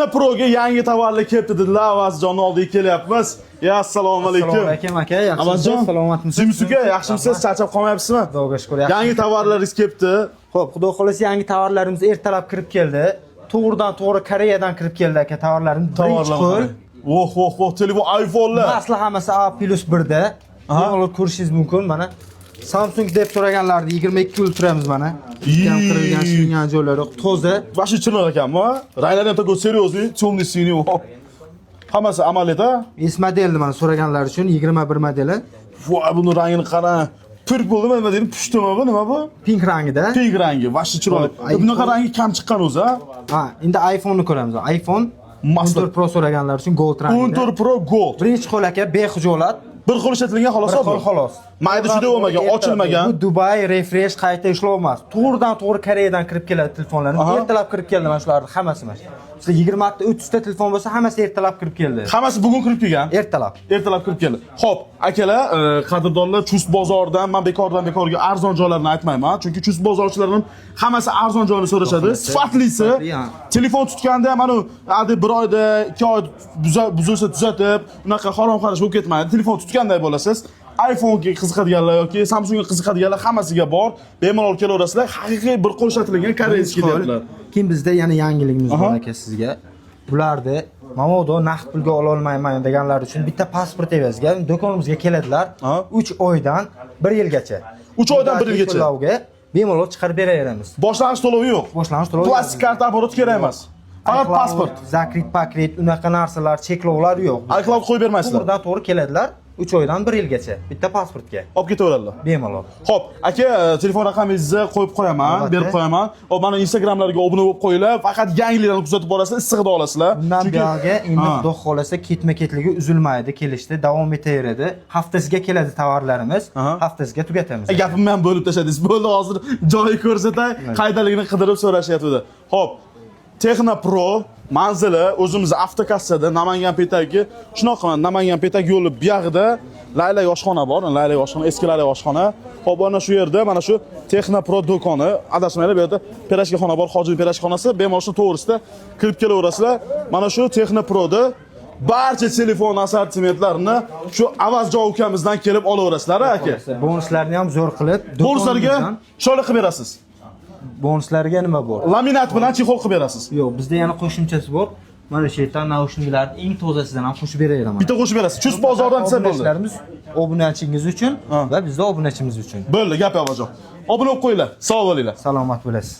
Texnoproga yangi tovarlar kelibdi dedilar. Avazjonni oldiga kelyapmiz. Ya, assalomu alaykum. Assalomu alaykum aka, yaxshimisiz? Avazjon, Salomatmisiz? Jimsi uka, yaxshimisiz? Charchab qolmayapsizmi? Xudoga shukr, yaxshi. Yangi tovarlaringiz kelibdi. Xo'p, xudo xolasa yangi tovarlarimiz ertalab kirib keldi. To'g'ridan to'g'ri Koreyadan kirib keldi aka tovarlarimiz. Birinchi Tovarlar. qo'l. Oh, oh, oh, telefon iPhone'lar. Asli hammasi A plus 1da. Bemalol ko'rishingiz mumkin mana. Samsung deb so'raganlardi 22 Ultramiz mana. Ham qirilgan, shilingan joylari yo'q, toza. Вообще chiroyli ekanmi? Ranglari ham такой серьезный, темный синий. Hammasi AMOLED, a? S modelni mana so'raganlar uchun 21 modeli. Voy, buni rangini qarang. Purp bo'ldimi, nima deydi? Pushtimi bu, nima bu? Pink rangida. Pink rangi, вообще chiroyli. Hop, Bunaqa rangi kam chiqqan o'zi, a? Ha, endi iPhone'ni ko'ramiz. iPhone Masla. 14 Pro so'raganlar uchun gold rangida. 14 Pro Gold. Birinchi qo'l aka, bexijolat. Bir qo'l ishlatilgan xolos. Bir qo'l xolos. Mayda chuyda bo'lmagan, ochilmagan. Bu Dubai refresh qayta ishlov emas. To'g'ridan to'g'ri Koreyadan kirib keladi telefonlarimiz. Ertalab kirib keldi mana shularning hammasi mana. Sizlar 20 ta 30 ta telefon bo'lsa, hammasi ertalab kirib keldi. Hammasi bugun kirib kelgan. Ertalab. Ertalab kirib keldi. Xo'p, akalar, qadrdonlar, Chust bozoridan men bekordan bekorga arzon joylarni aytmayman, chunki Chust bozorchilarining hammasi arzon joyni so'rashadi. Sifatlisi, Sifatli, ha. telefon tutganda ham mana adi bir oyda, 2 oy buzilsa tuzatib, unaqa harom xarash bo'lib ketmaydi. Telefon tutganday bo'lasiz. iPhone'ga qiziqadiganlar yoki Samsungga qiziqadiganlar hammasiga bor. Bemalol kelaverasizlar. Haqiqiy bir qo'l ishlatilgan корейский deyaptilar. Keyin bizda yana yangiligimiz bor aka sizga. Bularni mabodo naqd pulga ola olmayman deganlar uchun bitta pasport evaziga do'konimizga keladilar. 3 oydan 1 yilgacha. 3 oydan 1 yilgacha. To'lovga bemalol chiqarib beraveramiz. Boshlang'ich to'lovi yo'q. Boshlang'ich to'lov. Plastik karta оборот kerak emas. Faqat iCloud, pasport. Закрыт pakret, unaqa narsalar, cheklovlar yo'q. iCloud qo'yib bermaysizlar. To'g'ridan to'g'ri keladilar 3 oydan 1 yilgacha bitta pasportga. Olib ketaveradilar. Bemalol. Xo'p, aka, telefon raqamingizni qo'yib qo'yaman, berib qo'yaman. Hop, mana Instagramlarga obuna bo'lib qo'yinglar. Faqat yangiliklarni kuzatib borasizlar, issig'ida olasizlar. Bundan buyog'iga endi xudo xolasa ketma-ketligi uzilmaydi, kelishdi, davom etaveradi. Haftasiga keladi tovarlarimiz, haftasiga tugatamiz. Gapimni ham bo'lib tashladingiz. Bo'ldi, hozir joyi ko'rsatay, qaydaligini qidirib so'rashyapti. Xo'p, Texno Pro manzili o'zimiz avtokassada Namangan petagi, shunaqa qilaman, Namangan petak yo'li buyog'ida Layla oshxona bor, Layla oshxona, eski Layla oshxona. Xo'p, ana shu yerda mana shu Texno Pro do'koni, adashmanglar, bu yerda pirojkaxona bor, Hojili pirojkaxonasi, bemalol shu to'g'risida kirib kelaverasizlar. Mana shu Texno Proda barcha telefon assortimentlarini shu Avazjon ukamizdan kelib olaverasizlar, aka. Bonuslarni ham zo'r qilib, Bonuslarga chiroyli qilib berasiz. Bonuslarga nima bor? Laminat bilan чехол qilib berasiz. Yo'q, bizda yana qo'shimchasi bor. Mana shu yerdan naushniklarni eng tozasidan ham qo'shib beraveraman. Bitta qo'shib berasiz. Chust bozordan desa bo'ldi. Obunachilarimiz obunachingiz uchun va bizda obunachimiz uchun. Bo'ldi, gap yo'q, Avazjon. Obuna bo'lib qo'yinglar. Sog' bo'linglar. Salomat bo'lasiz.